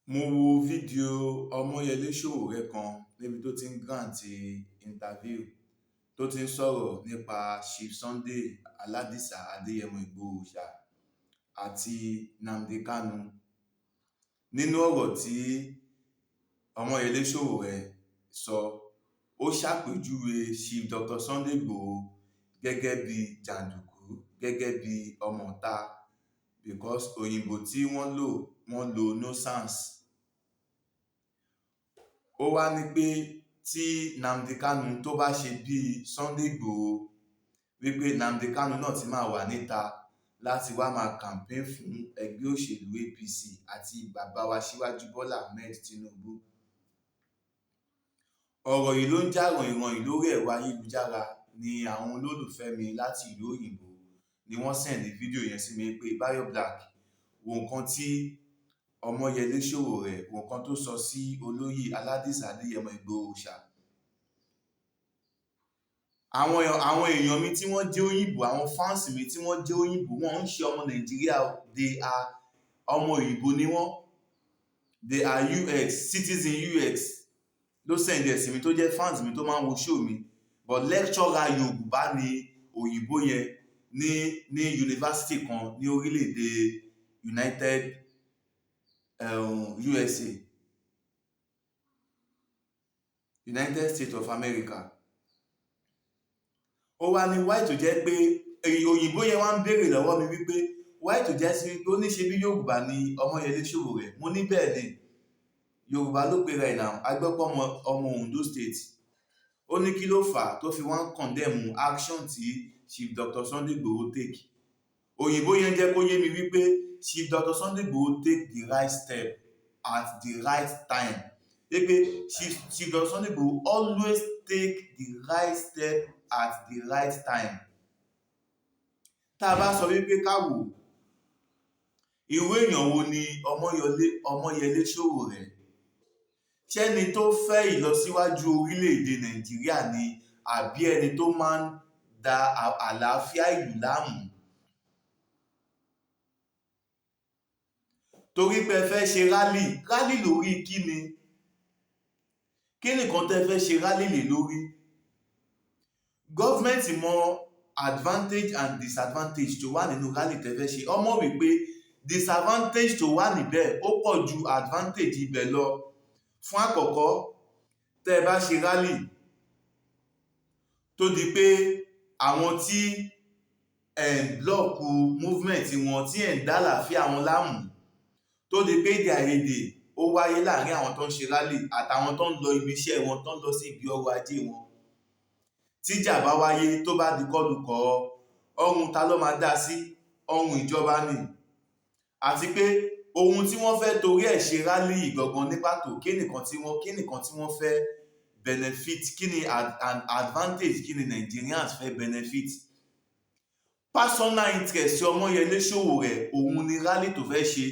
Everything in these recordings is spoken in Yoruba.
Mo wo fídíò Ọmọyẹlé Sowore kan níbi tó ti ń grant interview, tó ti ń sọ̀rọ̀ nípa Chief Sunday Aládìsá Adéyẹmọ Ìgbòho Òòṣà àti Nnamdi Kanu. Nínú ọ̀rọ̀ tí Ọmọyẹlé Sowore sọ, ó ṣàpèjúwe Chief Dr. Sunday Ìgbòho gẹ́gẹ́ bí jàǹdùkú, gẹ́gẹ́ bí ọmọọ̀ta, because òyìnbó tí wọ́n lò, wọ́n lo nuisance. Ó wá ní pé tí Nnamdi Kanu tó bá ṣe bí Sunday Ìgbòho, wípé Nnamdi Kanu náà ti máa wà níta láti wá máa campaign fún ẹgbẹ́ òṣèlú APC àti bàbá wa Síwájú Bọ́lá Ahmed Tinubu. Ọ̀rọ̀ yìí ló ń jà ròhìnròhìn lórí ẹ̀rọ ayélujára ní àwọn olólùfẹ́ mi láti ìlú òyìnbó ni wọ́n send fídíò yẹn sí mi pé, "Bayo Black, wo nǹkan tí Ọmọyẹlé Sowore, wo nǹkan tó sọ sí olóyè Aládìsá Adéyẹmọ Ìgbòho Òòṣà." Àwọn èèyàn mi tí wọ́n jẹ́ òyìnbó, àwọn fans mi tí wọ́n jẹ́ òyìnbó, wọ́n ń ṣe ọmọ Nàìjíríà, they are ọmọ òyìnbó ni wọ́n. They are US citizen. US ló send ẹ̀ sí mi, tó jẹ́ fans mi tó máa ń wo show mi, but lecturer Yorùbá ni òyìnbó yẹn ní yunifásitì kan ní orílẹ̀-èdè United USA, United States of America. Ó wá ní why tó jẹ́ pé òyìnbó yẹn wá ń béèrè lọ́wọ́ mi wípé why tó jẹ́ sí wípé ó ní ṣe bí Yorùbá ni Ọmọyẹlé Sowore. Mo ní bẹ́ẹ̀ ni, Yorùbá ló pera ẹ̀ náà, agbẹ́pọ̀ ọmọ Ondo State. Ó ní kí ló fà á tó fi wá ń condemn action tí Chief Dr. Sunday Igboho take. Òyìnbó yẹn jẹ́ kó yé mi wípé Chief Dr. Sunday Igboho take the right step at the right time, wípé Chief Dr. Sunday Igboho always take the right step at the right time. Tá a bá sọ wípé ká wò, irú èèyàn wo ni Ọmọyẹlé Sowore? Ṣẹ́ni tó fẹ́ ìlọsíwájú orílẹ̀-èdè Nàìjíríà ni, àbí ẹni tó máa ń da àlàáfíà ìlú láàmú? Torí pé ẹ fẹ́ ṣe rally, rally lórí kí ni? Kí nìkan tẹ́ fẹ́ ṣe rally lé lórí? Government mọ advantage and disadvantage tó wà nínú rally tẹ́ fẹ́ ṣe. Ọmọ wípé disadvantage tó wà níbẹ̀ ó pọ̀ ju advantage ibẹ̀ lọ. Fún àkọ́kọ́, tẹ́ ẹ bá ṣe rally tó di pé àwọn tí ẹ̀ ń block movement wọn, tí ẹ̀ ń dá àlàáfíà wọn láàmú, tó di pé èdè àìyedè ó wáyé láàrin àwọn tó ń ṣe rally àtàwọn tó ń lọ ibi iṣẹ́ wọn, tó ń lọ sí ibi ọrọ̀ ajé wọn, tíjà bá wáyé, tó bá di kọlùkọ, ọrùn ta ló máa dá sí? Ọrùn ìjọba ni. Àti pé ohun tí wọ́n fẹ́ torí ẹ̀ ṣe rally gangan ní pàtó, kí nìkan tí wọ́n fẹ́ benefit? Kí ni advantage? Kí ni Nigerians fẹ́ benefit? Personal interest Ọmọyẹlé Sowore òun ni rally tó fẹ́ ṣe.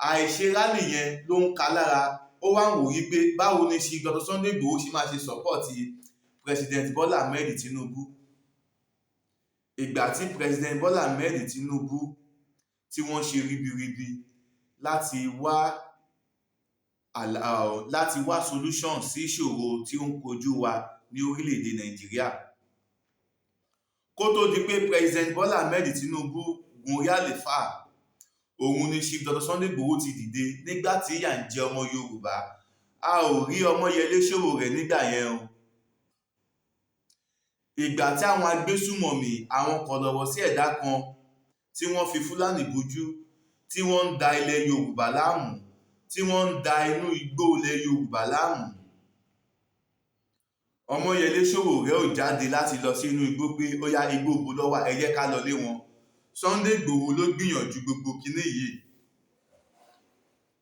Àìṣe rally yẹn ló ń ka lára. Ó wá ń wò wípé báwo ni Chief Dr. Sunday Igboho ṣe máa ṣe support President Bola Ahmed Tinubu. Ìgbà tí President Bola Ahmed Tinubu tí wọ́n ṣe ribiribi láti wá solution sí ìṣòro tí ó ń kojú wa ní orílẹ̀-èdè Nàìjíríà, kó tó di pé President Bola Ahmed Tinubu gun orí àléfà, òun ni Chief Dr. Sunday Igboho ti dìde nígbà tí ìyà ń jẹ ọmọ Yorùbá. A ò rí Ọmọyẹlé Sowore nígbà yẹn o. Ìgbà tí àwọn agbésùmọ̀mí, àwọn kọ̀lọ̀rọ̀ sí ẹ̀dá kan tí wọ́n fi Fúlàní bojú, tí wọ́n ń da ilẹ̀ Yorùbá láàmú, tí wọ́n ń da inú igbó ilẹ̀ Yorùbá láàmú, Ọmọyẹlé Sowore ò jáde láti lọ sí inú igbó pé ó yá, igbó bo lọ́wọ́, ẹ jẹ́ ká lọ lé wọn. Sunday Igboho ló gbìyànjú gbogbo kinní yìí,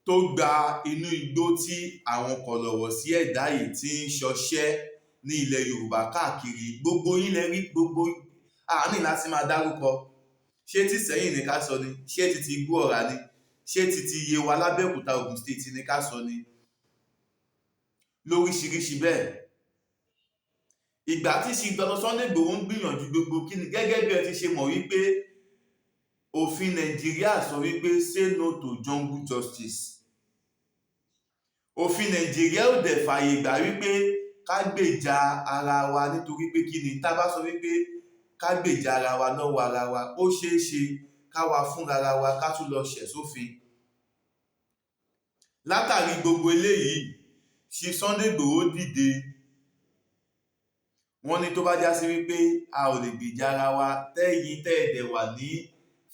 tó gba inú igbó tí àwọn kọ̀lọ̀rọ̀ sí ẹ̀dá yìí ti ń ṣọṣẹ́ ní ilẹ̀ Yorùbá káàkiri. Gbogbo yín lẹ rí gbogbo àní láti máa dárúkọ. Ṣé tí Ìsẹ́yìn ní ká sọ ni? Ṣé ti Igbó Ọ̀rà ni? Ṣé ti Yewa lábẹ́òkúta, Ògùn State ní ká sọ ni? Lóríṣiríṣi bẹ́ẹ̀. Ìgbà tí Chief Dr. Sunday Igboho ń gbìyànjú gbogbo kíni, gẹ́gẹ́ bí ẹ ti ṣe mọ̀ wípé òfin Nàìjíríà sọ wípé say no to jungle justice. Òfin Nàìjíríà ò dẹ̀ fààyè gbà wípé ká gbèjà ara wa, nítorí pé kí ni? Tá a bá sọ wípé ká gbèjà ara wa lọ́wọ́ ara wa, ó ṣeé ṣe káwa fúnra wa ká tún lọ ṣẹ̀ sófin. Látàrí gbogbo eléyìí, Chief Sunday Igboho dìde. Wọ́n ní tó bá já sí wípé a ò lè gbèjà ara wa, tẹ́yìn tẹ́ ẹ̀ dẹ̀ wà ní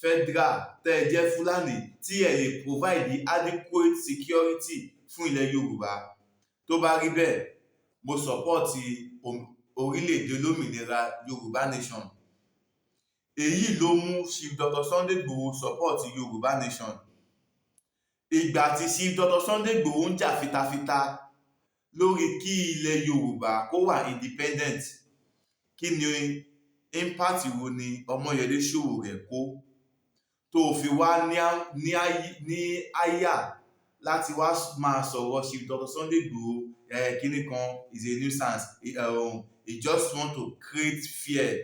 federal, tẹ́ ẹ jẹ́ Fúlàní, tí ẹ lè provide adequate security fún ilẹ̀ Yorùbá, tó bá rí bẹ́ẹ̀, mo support orílẹ̀-èdè olómìnira Yorùbá nation. Èyí ló mú Chief Dr. Sunday Igboho support Yorùbá nation. Ìgbà tí Chief Dr. Sunday Igboho ń jà fitafita lórí kí ilẹ̀ Yorùbá kó wà independent, kí ni impact wo ni Ọmọyẹlé Sowore kó tó fi wá ní àyà láti wá máa sọ̀rọ̀ Chief Dr. Sunday Igboho? Kíní kan is a nuisance, he just want to create fear.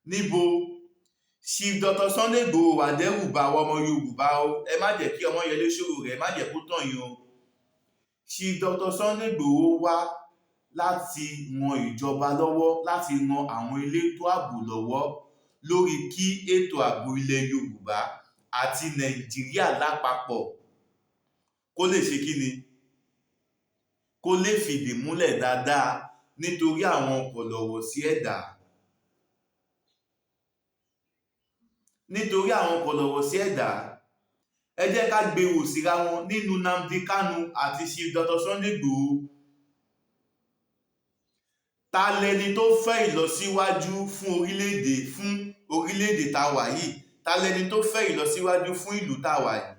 Níbo? Chief Dr. Sunday Igboho wà dẹ́rù bà àwọn ọmọ Yorùbá o. Ẹ má jẹ́ kí Ọmọyẹlé Sowore, ẹ má jẹ́ kó tàn yín o. Chief Dr. Sunday Igboho wá láti ran ìjọba lọ́wọ́, láti ran àwọn elétò ààbò lọ́wọ́ lórí kí ètò ààbò ilẹ̀ Yorùbá àti Nàìjíríà lápapọ̀ kó lè ṣe kí ni, kó lè fìdí múlẹ̀ dáadáa, nítorí àwọn kọ̀lọ̀rọ̀ sí ẹ̀dá, nítorí àwọn kọ̀lọ̀rọ̀ sí ẹ̀dá. Ẹ jẹ́ ká gbé wò síra wọn nínú Nnamdi Kanu àti Chief Dr. Sunday Igboho. Ta lẹni tó fẹ́ ìlọsíwájú fún orílẹ̀-èdè tá a wà yìí? Ta lẹni tó fẹ́ ìlọsíwájú fún ìlú tá a wà yìí?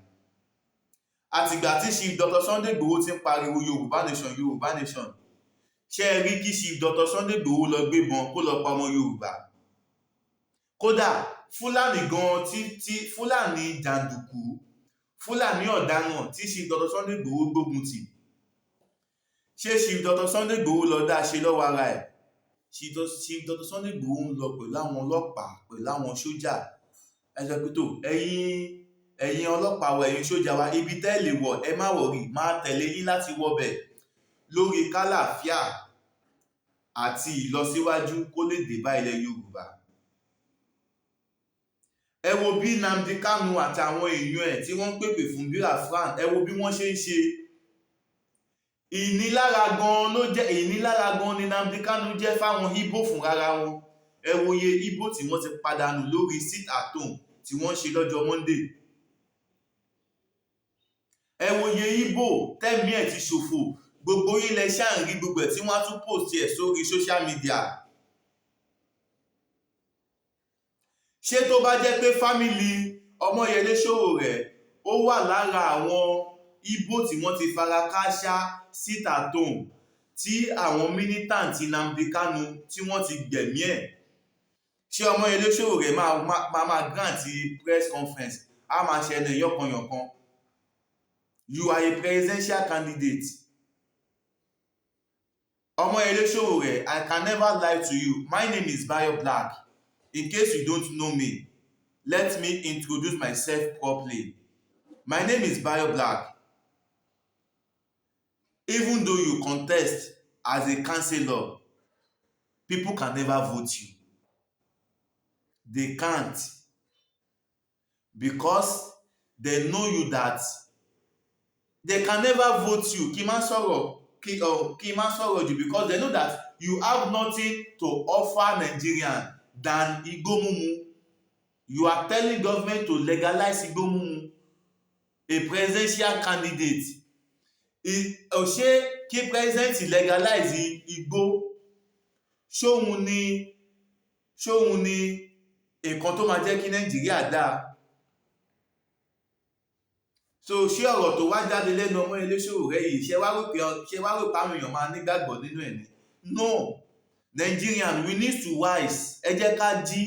Àtìgbà tí Chief Dr. Sunday Igboho ti ń pariwo Yorùbá nation, Yorùbá nation, ṣé ẹ rí kí Chief Dr. Sunday Igboho lọ gbébọn kó lọ pa ọmọ Yorùbá? Kódà Fúlàní gan, tí Fúlàní jàǹdùkú, Fúlàní ọ̀daràn tí Chief Dr. Sunday Igboho gbógun tì, ṣé Chief Dr. Sunday Igboho lọ dá ṣe lọ́wọ́ ara ẹ̀? Chief Dr. Sunday Igboho ń lọ pẹ̀lú àwọn ọlọ́pàá, pẹ̀lú àwọn sójà. Ẹ sọ pé tó, ẹ̀yin ọlọ́pàá wa, ẹ̀yin sójà wa, ibi tẹ́ lè wọ̀, ẹ má worry, máa tẹ̀lé yín láti wọbẹ̀ lórí kálàáfíà àti ìlọsíwájú kó lè dé bá ilẹ̀ Yorùbá. Ẹ wo bí Nnamdi Kanu àtàwọn èèyàn ẹ̀ tí wọ́n ń pèpè fún Biafran, ẹ wo bí wọ́n ṣe ń ṣe. Ìnilára gan ló jẹ́, ìnilára gan ni Nnamdi Kanu jẹ́ fáwọn Ìgbò fún rárá wọn. Ẹ wo iye Ìgbò tí wọ́n ti padànù lórí sit at home tí wọ́n ṣe lọ́jọ́ Monday. Ẹ wo iye Ìgbò tẹ́mí ẹ̀ ti ṣòfò. Gbogbo ilẹ̀ ṣáà ń rí gbogbo ẹ̀ tí wọ́n á tún post ẹ̀ sórí social media. Ṣé tó bá jẹ́ pé family Ọmọyẹlé Sowore ó wà lára àwọn Ìgbò tí wọ́n ti fara kááṣá sit at home tí àwọn militant Nnamdi Kanu tí wọ́n ti gbẹ̀mí ẹ̀, ṣé Ọmọyẹlé Sowore máa grant press conference, á máa ṣe ẹnu yánkanyànkan? You are a presidential candidate, Ọmọyẹlé Sowore. I can never lie to you. My name is Bayo Black. In case you don't know me, let me introduce myself properly. My name is Bayo Black. Even though you contest as a councillor, people can never vote you. They can't, because they know you that they can never vote you. Kí n má sọ̀rọ̀, kí n má sọ̀rọ̀ jù, because they know that you have nothing to offer Nigerian than igbó mímu. You are telling government to legalize igbó mímu. A presidential candidate, ṣé kí president legalize igbó, ṣóhun ni nǹkan tó máa jẹ́ kí Nàìjíríà dáa? So ṣé ọ̀rọ̀ tó wá jáde lẹ́nu Ọmọyẹlé Sowore yìí, ṣé wá rò pé àwọn èèyàn máa nígbàgbọ́ nínú ẹ̀ ni? No. Nigerian, we need to wise. Ẹ jẹ́ ká jí,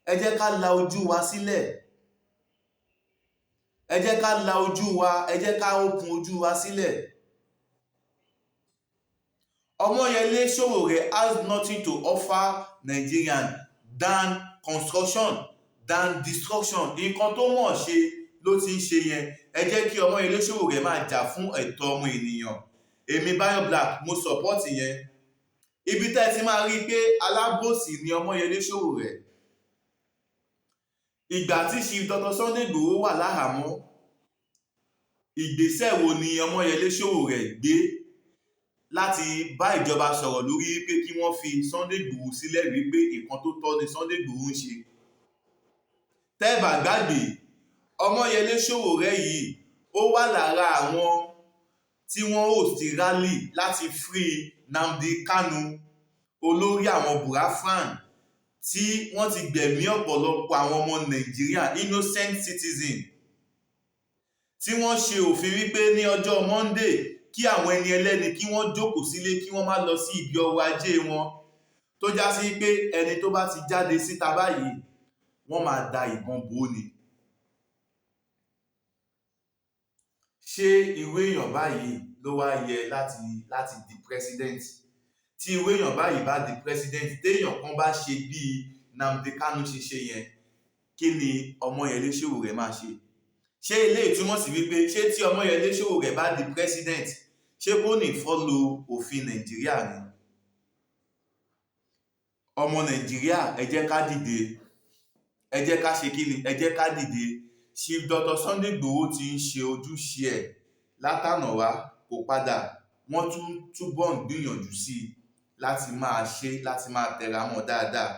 ẹ jẹ́ ká la ojú wa sílẹ̀, ẹ jẹ́ ká la ojú wa, ẹ jẹ́ ká open ojú wa sílẹ̀. Ọmọyẹlé Sowore has nothing to offer Nigerian than construction, than destruction. Nǹkan tó mọ̀ ṣe ló ti ń ṣe yẹn. Ẹ jẹ́ kí Ọmọyẹlé Sowore máa jà fún ẹ̀tọ́ ọmọ ènìyàn. Èmi Bayo Black, mo support yẹn. Ibi tẹ́ ẹ ti máa rí i pé alábòsí ni Ọmọyẹlé Sowore, ìgbà tí Chief Dr. Sunday Igboho wà láhàámọ́, ìgbésẹ̀ wo ni Ọmọyẹlé Sowore gbé láti bá ìjọba sọ̀rọ̀ lórí pé kí wọ́n fi Sunday Igboho sílẹ̀, wípé nǹkan tó tọ́ ni Sunday Igboho ń ṣe? Tẹ́ bá gbàgbé, Ọmọyẹlé Sowore yìí, ó wà lára àwọn tí wọ́n host rally láti free Nnamdi Kanu, olórí àwọn Biafran tí wọ́n ti gbẹ̀mí ọ̀pọ̀lọpọ̀ àwọn ọmọ Nàìjíríà, innocent citizen, tí wọ́n ṣe òfin wípé ní ọjọ́ Monday, kí àwọn ẹni ẹlẹ́ni kí wọ́n jókòó sílé, kí wọ́n má lọ sí ibi ọrọ̀ ajé wọn, tó já sí pé ẹni tó bá ti jáde síta báyìí, wọ́n máa da ìbọn bò ó ni. Ṣé irú èèyàn báyìí ló wá yẹ láti di president? Tí irú èèyàn báyìí bá di president, téèyàn kan bá ṣe bíi Nnamdi Kanu ṣe ṣe yẹn, kí ni Ọmọyẹlé Sowore máa ṣe? Ṣé eléyìí túmọ̀ sí wípé, ṣé tí Ọmọyẹlé Sowore bá di president, ṣé kò ní follow òfin Nàìjíríà ni? Ọmọ Nàìjíríà, ẹ jẹ́ ká dìde. Ẹ jẹ́ ká ṣe kí ni? Ẹ jẹ́ ká dìde. Chief Dr. Sunday Igboho ti ń ṣe ojúṣe ẹ̀ látànà wá, kò padà. Wọ́n tún túbọ̀ ń gbìyànjú sí i láti máa ṣe, láti máa tẹra mọ́ dáadáa.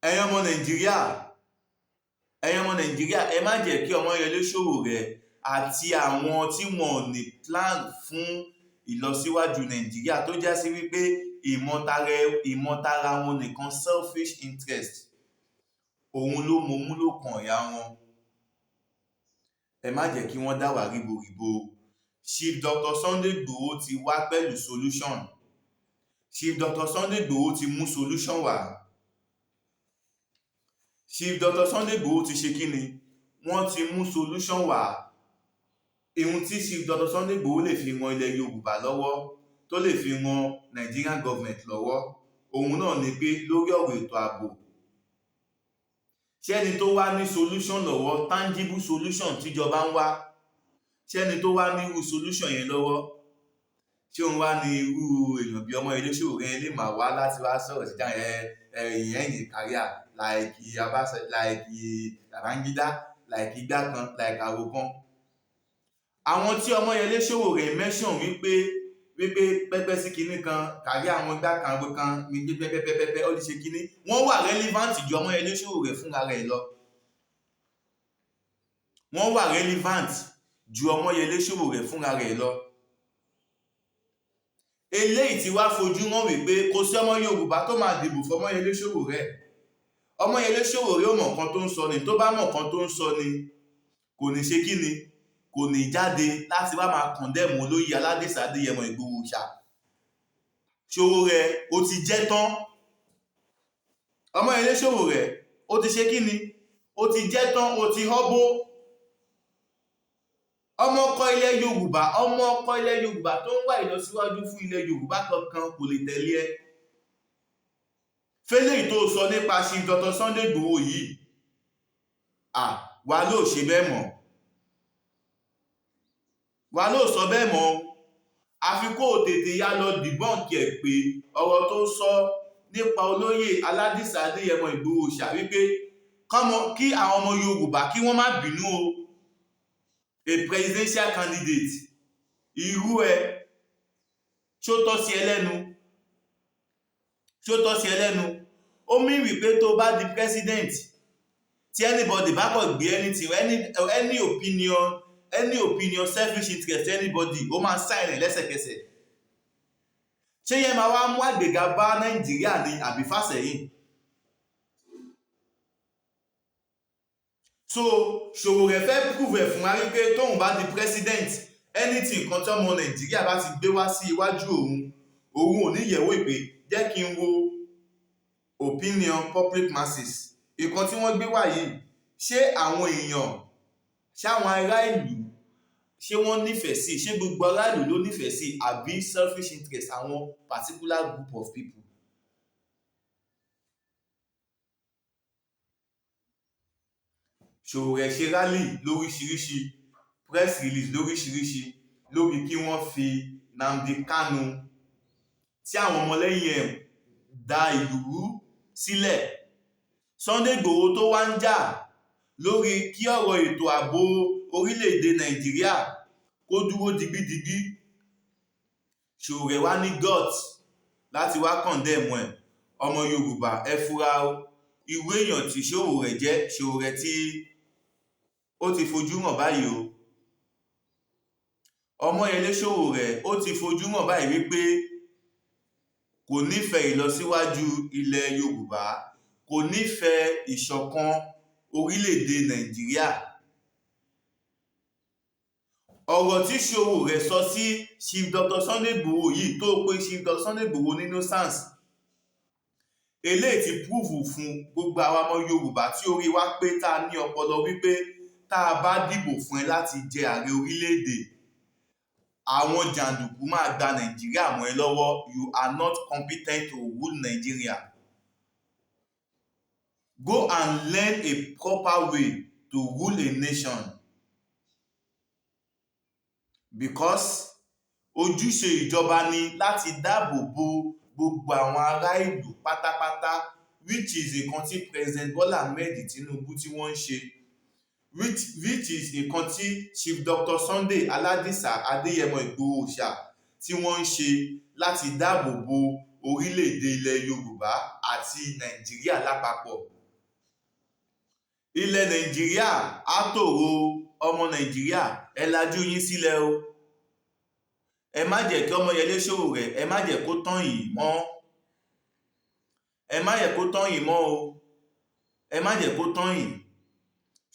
Ẹ̀yin ọmọ Nàìjíríà, ẹ̀yin ọmọ Nàìjíríà, ẹ má jẹ́ kí Ọmọyẹlé Sowore àti àwọn tí wọn ò ní plan fún ìlọsíwájú Nàìjíríà, tó já sí wípé ìmọ̀tara wọn nìkan, selfish interest, òun ló momú ló kàn ìyá wọn. Ẹ má jẹ́ kí wọ́n dá wà ríboríbo. Chief Dr. Sunday Igboho ti wá pẹ̀lú solution. Chief Dr. Sunday Igboho ti mú solution wá. Chief Dr. Sunday Igboho ti ṣe kí ni? Wọ́n ti mú solution wá. Ihun tí Chief Dr. Sunday Igboho lè fi ran ilẹ̀ Yorùbá lọ́wọ́, tó lè fi ran Nigerian government lọ́wọ́, òun náà ni pé lórí ọ̀rọ̀ ètò ààbò. Ṣé ẹni tó wá ní solution lọ́wọ́, tangible solution tíjọba ń wá, ṣé ẹni tó wá ní irú solution yẹn lọ́wọ́, ṣé òun wá ní irú èèyàn bí Ọmọyẹlé Sowore lè máa wá láti wá sọ̀rọ̀ sí ìyẹn ní career like Abasa, like Babangida, like igbá kan, like àwo kan? Àwọn tí Ọmọyẹlé Sowore mention wípé pẹ́pẹ́ sí kinní kan, kárí àwọn igbá kan, àwo kan ní pẹ́pẹ́pẹ́pẹ́, ó ti ṣe kinní, wọ́n wà relevant ju Ọmọyẹlé Sowore fúnra rẹ̀ lọ. Wọ́n wà relevant ju Ọmọyẹlé Sowore fúnra rẹ̀ lọ. Eléyìí tí wá fojú hàn wípé kò sí ọmọ Yorùbá tó máa dìbò fún Ọmọyẹlé Sowore. Ọmọyẹlé Sowore ò mọ̀ nǹkan tó ń sọ ni. Tó bá mọ̀ nǹkan tó ń sọ ni, kò ní ṣe kí ni, kò ní jáde láti wá máa condemn olóyè Aládìsá Adéyẹmọ Ìgbòho ṣá. Sowore, ó ti jẹ́ tán. Ọmọyẹlé Sowore, ó ti ṣe kí ni? Ó ti jẹ́ tán, ó ti họ́bó. Ọmọ ọkọ ilẹ̀ Yorùbá, ọmọ ọkọ ilẹ̀ Yorùbá tó ń wá ìlọsíwájú fún ilẹ̀ Yorùbá kankan kò lè tẹ̀lé ẹ. Fẹ́lẹ́ tó sọ nípa Chief Dr. Sunday Igboho yìí, à wà ló ṣe bẹ́ẹ̀ mọ́, wà ló sọ bẹ́ẹ̀ mọ́. Àfi kó o tètè yá lọ debunk ẹ̀ pé ọ̀rọ̀ tó sọ nípa olóyè Aládìsá Adéyẹmọ Ìgbòho ṣà, wípé kí àwọn ọmọ Yorùbá kí wọ́n má bínú o, a presidential candidate irú ẹ, ṣó tọ́ sí ẹ lẹ́nu? Ṣó tọ́ sí ẹ lẹ́nu? Ó mí wípé tó bá di president, tí anybody bá kọ̀ gbé anything, any opinion, any opinion, selfish interest anybody, ó máa sign ẹ̀ lẹ́sẹ̀kẹsẹ̀. Ṣé yẹn máa wá mú àgbéga bá Nàìjíríà ní àbí fàsẹ́yìn? So Sowore fẹ́ prove ẹ̀ fún wa wípé tóun bá di president, anything kan tí ọmọ Nàìjíríà bá ti gbé wá sí iwájú òun, òun ò ní yẹ̀wò ìpè jẹ́ kí n wo opinion public masses. Ìkan tí wọ́n gbé wá yìí, ṣé àwọn èèyàn, ṣé àwọn ará ìlú, ṣé wọ́n nífẹ̀ẹ́ sí? Ṣé gbogbo ará ìlú ló nífẹ̀ẹ́ sí, àbí selfish interest àwọn particular group of people? Sowore ṣe rally lóríṣiríṣi, press release lóríṣiríṣi lórí kí wọ́n fi Nnamdi Kanu tí àwọn ọmọlẹ́yìn ẹ̀ da ìlú rú sílẹ̀. Sunday Igboho tó wá ń jà lórí kí ọ̀rọ̀ ètò ààbò orílẹ̀-èdè Nàìjíríà kó dúró digbidigbi, Sowore wá ní gut láti wá condemn ẹ̀. Ọmọ Yorùbá, ẹ fura o. Irú èèyàn tí Sowore jẹ́, Sowore tí ó ti fojú hàn báyìí o. Ọmọyẹlé Sowore, ó ti fojú hàn báyìí wípé kò nífẹ̀ẹ́ ìlọsíwájú ilẹ̀ Yorùbá, kò nífẹ̀ẹ́ ìṣọ̀kan orílẹ̀-èdè Nàìjíríà. Ọ̀rọ̀ tí Sowore sọ sí Chief Dr. Sunday Igboho yìí, tó pé Chief Dr. Sunday Igboho ní nuisance, eléyìí ti prove fún gbogbo àwọn ọmọ Yorùbá tí orí wa pé, tá a ní ọpọlọ, wípé tá a bá dìbò fún ẹ láti jẹ ààrẹ orílẹ̀-èdè, àwọn jàǹdùkú máa gba Nàìjíríà mọ́ ẹ lọ́wọ́. You are not competent to rule Nigeria. Go and learn a proper way to rule a nation, because ojúṣe ìjọba ni láti dáàbò bo gbogbo àwọn ará ìlú pátápátá, which is nǹkan tí President Bola Ahmed Tinubu tí wọ́n ń ṣe, which is nǹkan tí Chief Dr. Sunday Aládìsá Adéyẹmọ Ìgbòho Òòṣà tí wọ́n ń ṣe láti dáàbò bo orílẹ̀-èdè ilẹ̀ Yorùbá àti Nàìjíríà lápapọ̀. Ilẹ̀ Nàìjíríà á tòrò. Ọmọ Nàìjíríà, ẹ lajú yín sílẹ̀ o. Ẹ má jẹ́ kí Ọmọyẹlé Sowore, ẹ má jẹ́ kó tàn yín mọ́. Ẹ má jẹ́ kó tàn yín mọ́ o. Ẹ má jẹ́ kó tàn yín.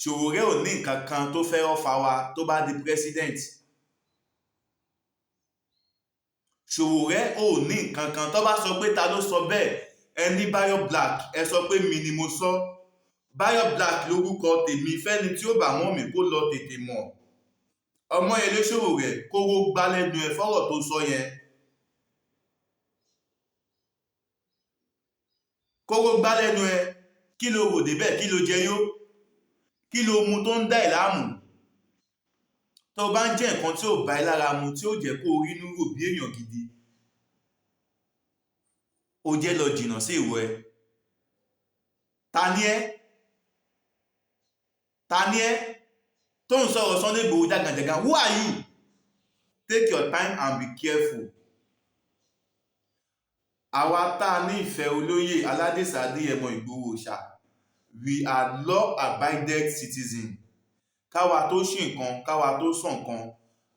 Sowore ò ní nǹkan kan tó fẹ́ offer wa tó bá di president. Sowore ò ní nǹkan kan. Tó bá sọ pé ta ló sọ bẹ́ẹ̀, ẹ ní Bayo Black. Ẹ sọ pé mi ni mo sọ. Bayo Black lórúkọ tèmi. Fẹ́ni tí ó bá mọ̀ mí, kó lọ tètè mọ̀. Ọmọyẹlé Sowore, kówó gbá lẹ́nu ẹ fọ́rọ̀ tó sọ yẹn. Kówó gbá lẹ́nu ẹ. Kí ló rò débẹ̀? Kí ló jẹ yó? Kí ló mu tó ń dá ẹ̀ láàmú? Tó bá ń jẹ́ nǹkan tí ò bá ẹ lára mu, tí ó jẹ́ kó rí inú rò bí èèyàn gidi, ó jẹ́ lọ jìnnà sí ìwọ ẹ. Ta ni ẹ́? Ta ni ẹ́ tó ń sọ̀rọ̀ Sunday Igboho jàgànjàgàn? Who are you? Take your time and be careful. Àwa tá a ní ìfẹ́ olóyè Aládìsá Adéyẹmọ Ìgbòho Òòṣà, we are law abided citizen. Káwa tó ṣe nǹkan, káwa tó sọ nǹkan,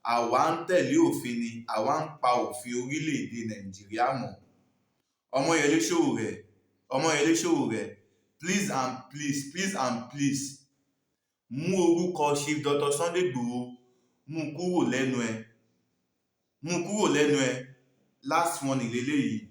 àwa ń tẹ̀lé òfin ni, àwa ń pa òfin orílẹ̀-èdè Nàìjíríà mọ́. Ọmọyẹlé Sowore, Ọmọyẹlé Sowore, please and please, please and please, mú orúkọ Chief Dr. Sunday Igboho, mú kúrò lẹ́nu ẹ, mú kúrò lẹ́nu ẹ. Last warning lèyí.